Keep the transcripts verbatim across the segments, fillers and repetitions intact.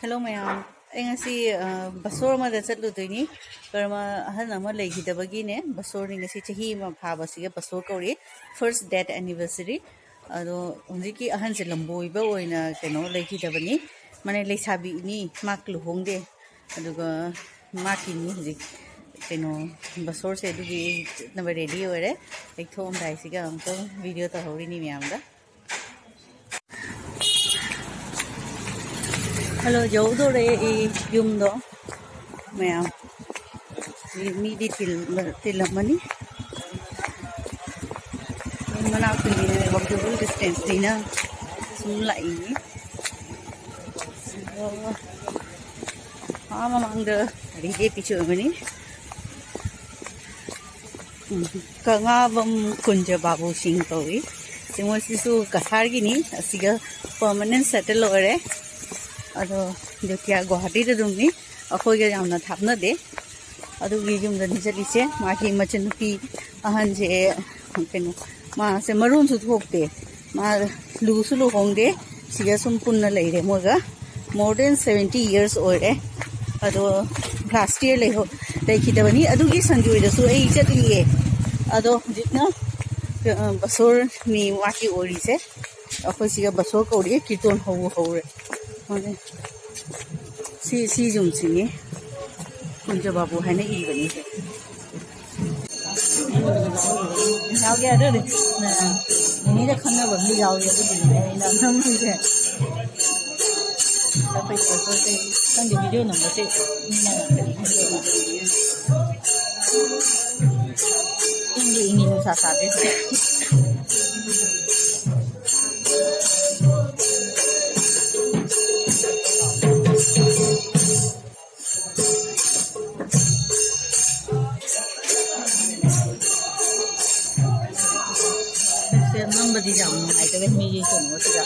Hello ꯃꯌꯥꯝ, ꯑꯩ ꯉꯁꯤ, ꯑ, ꯕꯁꯣꯔ ꯑꯃꯗ ꯆꯠꯂꯨꯗꯣꯏꯅꯤ꯫ ꯀꯔꯃ ꯑꯍꯟ ꯑꯃ ꯂꯩꯈꯤꯗꯕꯒꯤꯅꯦ, ꯕꯁꯣꯔꯅꯤ꯫ ꯉꯁꯤ ꯆꯍꯤ ꯑꯃ ꯐꯥꯕꯁꯤꯒ ꯕꯁꯣꯔ ꯀꯧꯔꯤ, first death anniversary꯫ ꯑꯗꯣ ꯍꯧꯖꯤꯛꯀꯤ ꯑꯍꯟꯁꯦ ꯂꯝꯕꯣꯏꯕ ꯑꯣꯏꯅ ꯀꯩꯅꯣ ꯂꯩꯈꯤꯗꯕꯅꯤ, ꯃꯥꯅꯦ ꯂꯩꯁꯥꯕꯤꯅꯤ, ꯃꯥ ꯂꯨꯍꯣꯡꯗꯦ꯫ ꯑꯗꯨꯒ ꯃꯥꯀꯤꯅꯤ ꯍꯧꯖꯤꯛ ꯀꯩꯅꯣ ꯕꯁꯣꯔꯁꯦ ꯑꯗꯨꯒꯤ ꯆꯠꯅꯕ ꯔꯦꯗꯤ ꯑꯣꯏꯔꯦ꯫ ꯑꯩ ꯊꯣꯛꯑꯝꯗꯥꯏꯁꯤꯒ ꯑꯃꯨꯛꯇꯪ ꯚꯤꯗꯤꯑꯣ ꯇꯧꯍꯧꯔꯤꯅꯤ ꯃꯌꯥꯝꯗ꯫ ꯍꯜꯂꯣ, ꯌꯧꯗꯣꯔꯦ ꯑꯩ ꯌꯨꯝꯗꯣ꯫ ꯃꯌꯥꯝ ꯃꯤ- ꯃꯤꯗꯤ ꯇꯤꯜ- ꯇꯤꯜꯂꯝꯃꯅꯤ꯫ ꯌꯨꯝ ꯃꯅꯥꯛꯇꯒꯤꯅꯦ, walkable distance ꯅꯤꯅ ꯁꯨꯝ ꯂꯥꯛꯏꯅꯤ꯫ ꯑꯗꯣ ꯑꯥ ꯃꯃꯥꯡꯗ ꯒꯥꯔꯤ ꯂꯦꯞꯄꯤꯁꯨ ꯑꯣꯏꯕꯅꯤ꯫ ꯎꯝ, ꯀꯉꯥꯕꯝ ꯀꯨꯟꯖ ꯕꯥꯕꯨ ꯁꯤꯡ ꯀꯧꯏ꯫ ꯁꯤ ꯃꯣꯏꯁꯤꯁꯨ ꯀꯁꯥꯔꯒꯤꯅꯤ, ꯑꯁꯤꯒ permanent settle ꯑꯣꯏꯔꯦ꯫ ꯑꯗꯣ ꯖꯣꯇꯤꯌꯥ ꯒꯨꯋꯥꯍꯥꯇꯤꯗ ꯑꯗꯨꯝꯅꯤ, ꯑꯩꯈꯣꯏꯒ ꯌꯥꯝꯅ ꯊꯥꯞꯅꯗꯦ꯫ ꯑꯗꯨꯒꯤ ꯌꯨꯝꯗꯅꯤ ꯆꯠꯂꯤꯁꯦ꯫ ꯃꯥꯒꯤ ꯃꯆꯟꯅꯨꯄꯤ ꯑꯍꯟꯁꯦ ꯀꯩꯅꯣ, ꯃꯥꯁꯦ ꯃꯔꯣꯟꯁꯨ ꯊꯣꯛꯇꯦ, ꯃꯥ ꯂꯨꯁꯨ ꯂꯨꯍꯣꯡꯗꯦ, ꯁꯤꯒ ꯁꯨꯝ ꯄꯨꯟꯅ ꯂꯩꯔꯦ ꯃꯣꯏꯒ꯫ More than seventy years ꯑꯣꯏꯔꯦ꯫ ꯑꯗꯣ last year ꯂꯩꯍꯧ- ꯂꯩꯈꯤꯗꯕꯅꯤ꯫ ꯑꯗꯨꯒꯤ ꯁꯟꯖꯣꯏꯗꯁꯨ ꯑꯩ ꯆꯠꯂꯤꯌꯦ꯫ ꯑꯗꯣ ꯍꯧꯖꯤꯛꯅ, ꯑ, ꯕꯁꯣꯔꯅꯤ ꯃꯥꯒꯤ ꯑꯣꯏꯔꯤꯁꯦ꯫ ꯑꯩꯈꯣꯏ ꯁꯤꯒ ꯕꯁꯣꯔ ꯀꯧꯔꯤꯌꯦ, ꯀꯤꯔꯇꯣꯟ ꯍꯧꯕ ꯍꯧꯔꯦ꯫ ꯍꯣꯏꯅꯦ꯫ ꯁꯤ- ꯁꯤ ꯌꯨꯝꯁꯤꯅꯤ, ꯀꯨꯟꯖ ꯕꯥꯕꯨ ꯍꯥꯏꯅ ꯏꯕꯅꯤ ꯁꯦ꯫ ꯌꯥꯎꯒꯦ ꯑꯗꯨꯗꯤ꯫ ꯅꯤꯅꯦꯗ ꯈꯪꯅꯕ ꯃꯤ ꯌꯥꯎꯒꯦ ꯑꯗꯨꯒꯤꯅꯦ ꯑꯩꯅ ꯅꯝꯃꯤꯁꯦ꯫ ꯑꯩꯈꯣꯏ ꯄꯣꯠꯁꯦ ꯈꯪꯗꯦ, ꯚꯤꯗꯤꯑꯣ ꯅꯝꯕꯁꯦ ꯃꯤꯅ ꯀꯔꯤ ꯈꯪꯗꯦꯕ꯫ ꯏꯪꯗꯤ ꯏꯪꯉꯤ, ꯅꯨꯡꯁꯥ ꯁꯥꯗꯦ꯫ ꯁꯦ ꯅꯝꯕꯗꯤ ꯌꯥꯝ ꯅꯨꯡꯉꯥꯏꯇꯕ ꯃꯤꯒꯤ ꯀꯩꯅꯣꯁꯤꯗ꯫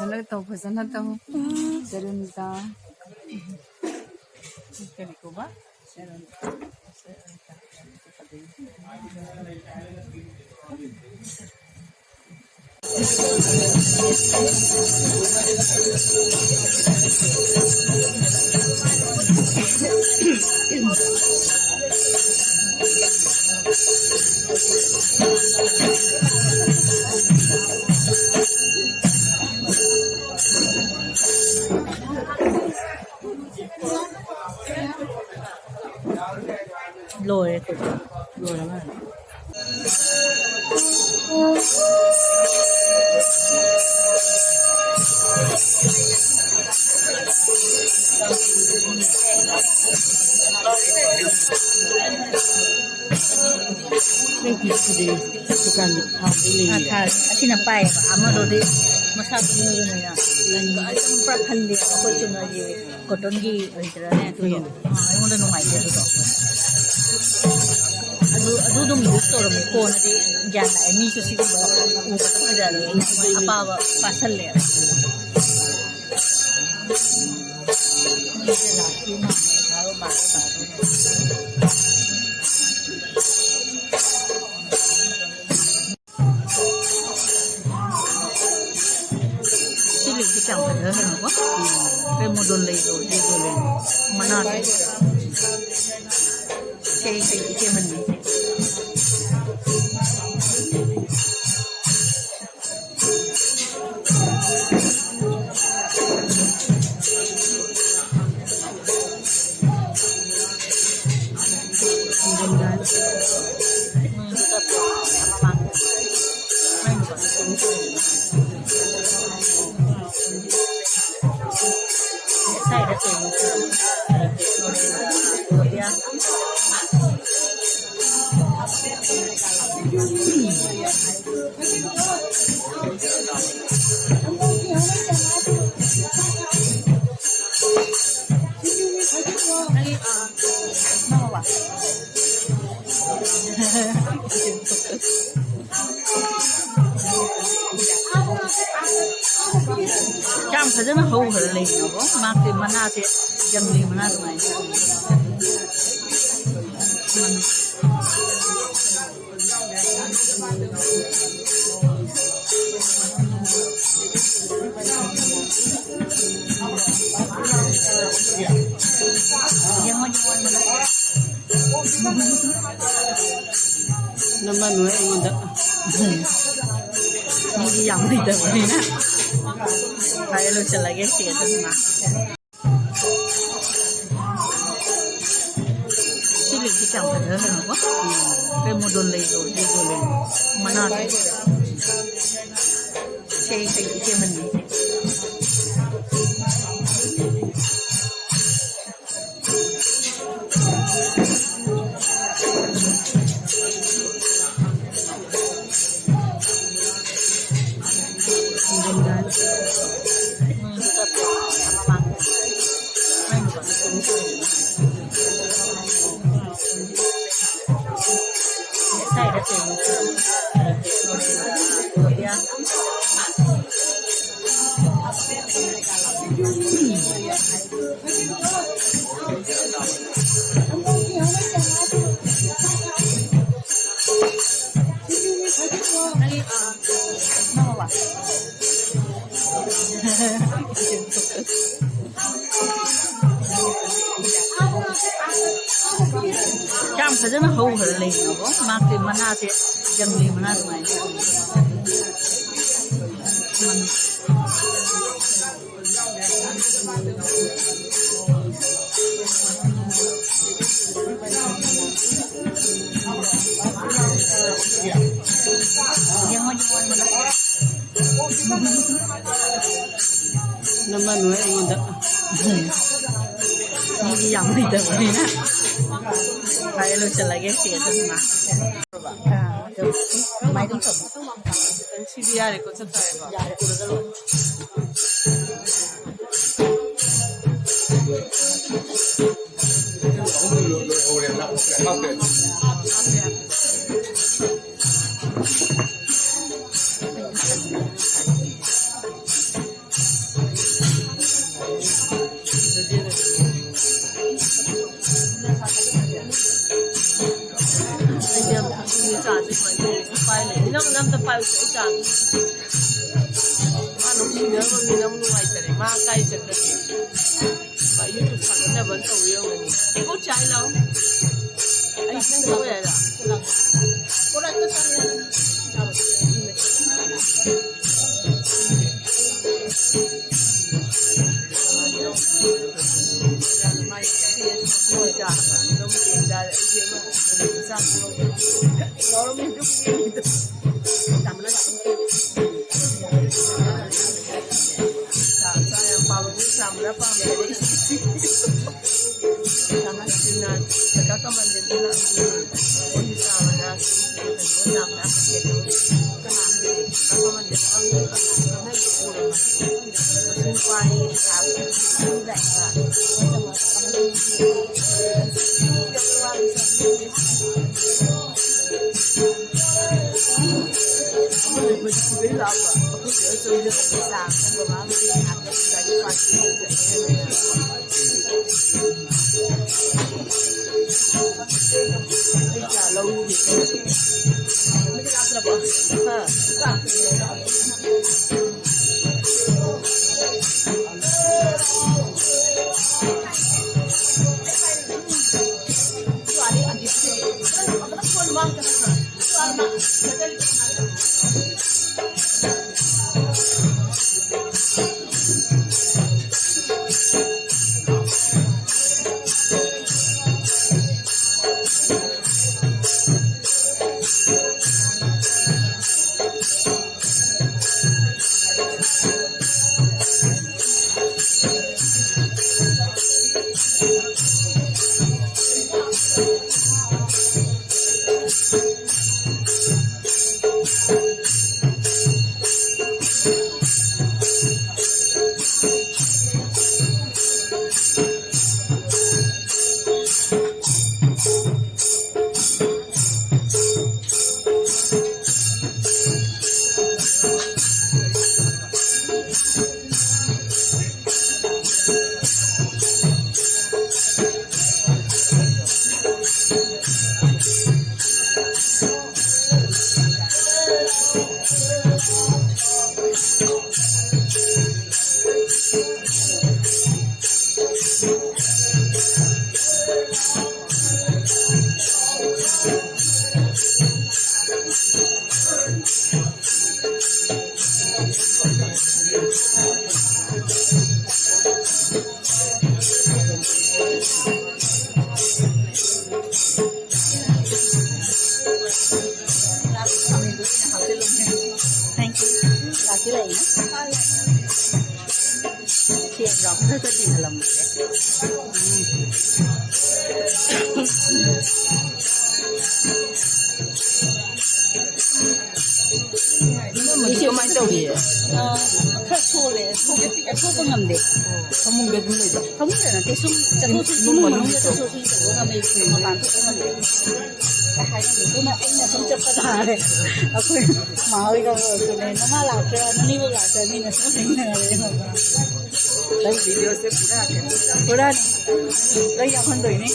ꯐꯖꯅ ꯇꯧ, ꯐꯖꯅ ꯇꯧ꯫ ꯆꯔꯨꯟꯇ꯫ ꯀꯔꯤ ꯀꯧꯕ? ꯂꯣꯏꯔꯦ꯫ ꯂꯣꯏꯔ ꯃꯥꯜꯂꯦ꯫ ꯑꯩꯒꯤ ꯁꯤꯗꯤ ꯗꯨꯀꯥꯟꯒꯤ ꯊꯥꯎꯗꯤ ꯂꯩꯌꯦ꯫ ꯑꯥ, ꯊꯥ-, ꯑꯁꯤꯅ ꯄꯥꯏꯌꯦꯕ꯫ ꯑꯃꯗꯨꯗꯤ ꯃꯁꯥ ꯈꯪꯉꯕꯅꯤꯅ ꯑꯗꯨꯝ ꯄꯨꯔꯥ ꯈꯜꯂꯦ꯫ ꯑꯩꯈꯣꯏ ꯆꯨꯝꯅꯒꯤ ꯀꯣꯇꯟꯒꯤ ꯑꯣꯏꯗ꯭ꯔꯥꯅꯦ ꯑꯗꯨꯗꯣ? ꯎꯝ꯫ ꯑꯥ, ꯑꯩꯉꯣꯟꯗ ꯅꯨꯡꯉꯥꯏꯇꯦ ꯑꯗꯨꯗꯣ꯫ ꯑꯗꯨ, ꯑꯗꯨ ꯑꯗꯨꯝ ꯌꯨꯁ ꯇꯧꯔꯝꯃꯦ꯫ ꯀꯣꯟꯅꯗꯤ ꯒ꯭ꯌꯥꯟ ꯂꯥꯛꯑꯦ꯫ ꯃꯤꯁꯨ ꯁꯤꯒꯨꯝꯕ ꯎꯕꯗ ꯐꯖꯔꯦ꯫ ꯑꯩꯅ ꯑꯄꯥꯕ ꯄꯥꯁꯜꯂꯦ꯫ ꯃꯤꯁꯦ ꯂꯥꯛꯇꯣꯏ ꯃꯥꯜꯂꯦ꯫ ꯕꯥꯔꯣ, ꯕꯥꯔꯣ ꯇꯥꯗꯣꯔꯦ꯫ ꯁꯤ ꯂꯩꯁꯤ ꯀꯌꯥꯝ ꯐꯖꯈ꯭ꯔꯦꯀꯣ꯫ ꯀꯩ ꯃꯣꯗꯣꯟ ꯂꯩꯗꯣ, ꯂꯩꯗꯣ ꯂꯩ꯫ ꯃꯅꯥꯗꯣ꯫ ꯁꯤ ꯑꯩ ꯀꯩ ꯏꯆꯦ ꯃꯟꯕꯤ꯫ ꯌꯥꯝ ꯐꯖꯅ ꯍꯧꯈ꯭ꯔ ꯂꯩꯅꯀꯣ꯫ ꯃꯥꯁꯦ, ꯃꯅꯥꯁꯦ ꯖꯪꯂꯤ ꯃꯅꯥ ꯑꯗꯨꯃꯥꯏꯅ꯫ ꯌꯦꯡꯉꯣ, ꯌꯦꯡꯉꯣ, ꯌꯦꯡꯉꯣ꯫ ꯅꯝꯃꯅꯨ ꯑꯩꯉꯣꯟꯗ꯫ ꯃꯤꯗꯤ ꯌꯥꯝ ꯂꯩꯇꯕꯅꯤꯅ꯫ ꯐꯔꯦ, ꯂꯣꯏꯁꯤꯜꯂꯒꯦ ꯁꯤ ꯑꯗꯨꯝ ꯉꯥꯛ꯫ ꯁꯤ ꯂꯩꯁꯤ ꯀꯌꯥꯝ ꯐꯖꯈ꯭ꯔꯦꯅꯀꯣ꯫ ꯀꯩ ꯃꯣꯗꯣꯟ ꯂꯩꯗꯣ, ꯂꯩꯗꯣ ꯂꯩ꯫ ꯃꯅꯥꯗꯣ꯫ ꯁꯤ ꯑꯩ ꯀꯩ ꯏꯆꯦ ꯃꯅꯤ꯫ ꯌꯥꯝ ꯐꯖꯅ ꯍꯧꯈ꯭ꯔ ꯂꯩꯅꯀꯣ꯫ ꯃꯥꯁꯦ, ꯃꯅꯥꯁꯦ ꯖꯪꯂꯤ ꯃꯅꯥ ꯑꯗꯨꯃꯥꯏꯅ꯫ ꯌꯦꯡꯉꯣ, ꯌꯦꯡꯉꯣ, ꯌꯦꯡꯉꯣ꯫ ꯅꯝꯃꯅꯨ ꯑꯩꯉꯣꯟꯗ꯫ ꯃꯤꯗꯤ ꯌꯥꯝ ꯂꯩꯇꯕꯅꯤꯅ꯫ ꯐꯔꯦ, ꯂꯣꯏꯁꯤꯜꯂꯒꯦ ꯁꯤ ꯑꯗꯨꯝ ꯉꯥꯛ꯫ ꯑꯥ, ꯑꯗꯨ ꯑꯗꯨꯃꯥꯏꯅ ꯑꯗꯨꯝ ꯇꯧ꯫ ꯁꯤꯗꯤ ꯌꯥꯔꯦꯀꯣ, ꯆꯞ ꯆꯥꯔꯦꯀꯣ? ꯌꯥꯔꯦ, ꯎꯔꯒ ꯂꯣꯏꯔꯦ꯫ ꯑꯝꯇ ꯄꯥꯏꯌꯨꯁꯦ, ꯑꯩ ꯆꯥꯒꯦ꯫ ꯃꯥ ꯅꯨꯡꯁꯤꯅꯔꯕ ꯃꯤꯅ ꯑꯃꯨꯛ ꯅꯨꯡꯉꯥꯏꯇꯔꯦ꯫ ꯃꯥ ꯀꯥꯏ ꯆꯠꯈ꯭ꯔꯒꯦ? ꯃꯥ YouTube ꯊꯥꯒꯠꯅꯕꯅ ꯇꯧꯔꯤ ꯑꯣꯏꯔꯝꯒꯅꯤ꯫ ꯑꯩ ꯄꯣꯠ ꯆꯥꯏ ꯂꯥꯎ꯫ ꯑꯩ ꯅꯪ ꯇꯧꯕ ꯌꯥꯏꯔ? ꯄꯣꯔꯛꯇ ꯆꯥꯏ꯫ ꯈꯔ ꯈꯔ ꯆꯤꯡꯍꯜꯂꯝꯃꯒꯦ꯫ ꯏꯅꯝꯃꯗꯤ ꯀꯃꯥꯏꯅ ꯇꯧꯔꯤ? ꯑ, ꯈꯔ ꯁꯣꯜꯂꯦ꯫ ꯊꯣꯛ-, ꯊꯣꯛꯄ ꯉꯝꯗꯦ꯫ ꯐꯃꯨꯡꯗ ꯑꯗꯨꯝ ꯂꯩꯕ? ꯐꯃꯨꯡꯗ ꯅꯠꯇꯦ, ꯁꯨꯝ ꯆꯠꯊꯣꯛ ꯆꯠꯁꯤꯟ, ꯏꯃꯨꯡ ꯏꯃꯨꯡ ꯃꯅꯨꯡ ꯃꯅꯨꯡꯗ ꯆꯠꯊꯣꯛ ꯆꯠꯁꯤꯟ ꯇꯧꯕ ꯉꯝꯗꯦ꯫ ꯃꯄꯥꯟ ꯊꯣꯛꯄ ꯉꯝꯗꯦ꯫ ꯀꯩ ꯍꯥꯏꯅꯤ? ꯑꯗꯨꯅ ꯑꯩꯅ ꯁꯨꯝ ꯆꯠꯄ ꯇꯥꯔꯦ꯫ ꯑꯩꯈꯣꯏ ꯃꯥ ꯍꯣꯏꯒ ꯑꯣꯏꯔꯁꯨꯅꯦ, "ꯅꯃꯥ ꯂꯥꯛꯇ꯭ꯔꯥ, ꯅꯅꯦꯕꯨ ꯂꯥꯛꯇ꯭ꯔꯥ?" ꯃꯤꯅ ꯁꯨꯝ ꯍꯪꯅꯔꯦ꯫ ꯅꯪ ꯚꯤꯗꯤꯑꯣꯁꯦ ꯄꯨꯔꯥ ꯀꯩꯅꯣ꯫ ꯄꯨꯔꯥꯅꯤ꯫ ꯂꯣꯏ ꯌꯥꯎꯍꯟꯗꯣꯏꯅꯤ꯫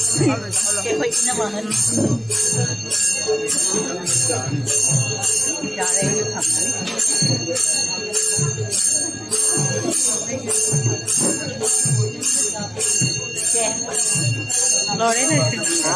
ꯑꯩꯈꯣꯏ ꯏꯅꯝꯃ ꯑꯍꯟ꯫ ꯌꯥꯔꯦ, ꯑꯩꯁꯨ ꯊꯝꯃꯅꯤ꯫ ꯁꯦ꯫ ꯂꯣꯏꯔꯦ, ꯂꯣꯏꯔꯦ꯫